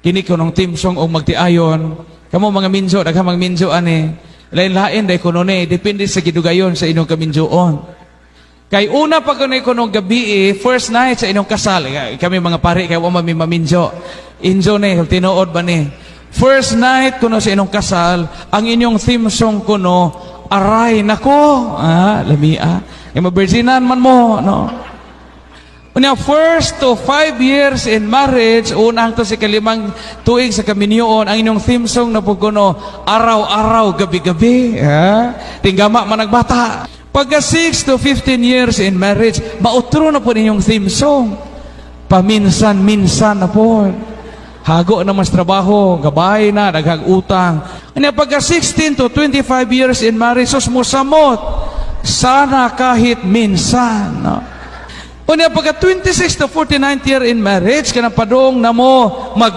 Kini kunong theme song og magtiayon. Kamo mga minjo, daghang mga minjo ani. Lain-lain day kuno ni, depende sa gidugayon sa inyong kaminjoon. Kay una pa kuno kunong gabi, first night sa inyong kasal. Kami mga pari kay wa man mi maminjo. Injo ni, tinuod ba ni? First night kuno sa inyong kasal, ang inyong theme song kuno, "Aray nako." Ah, lamia. Kay ma-virginan man mo, no? Unya, first to 5 years in marriage, unang to sa kalimang tuig sa kaminyoon, ang inyong theme song na po kuno, "Araw-araw, gabi-gabi." Ha? Tinggama man nagbata. Pagka 6 to 15 years in marriage, mautro na po ninyong theme song. "Paminsan-minsan" na po. Hago na mas trabaho, gabay na, daghang utang. Unya, pagka 16 to 25 years in marriage, sus musamot. "Sana kahit minsan." No? Unya, pagka 26 to 49th year in marriage, kanang padong na mo mag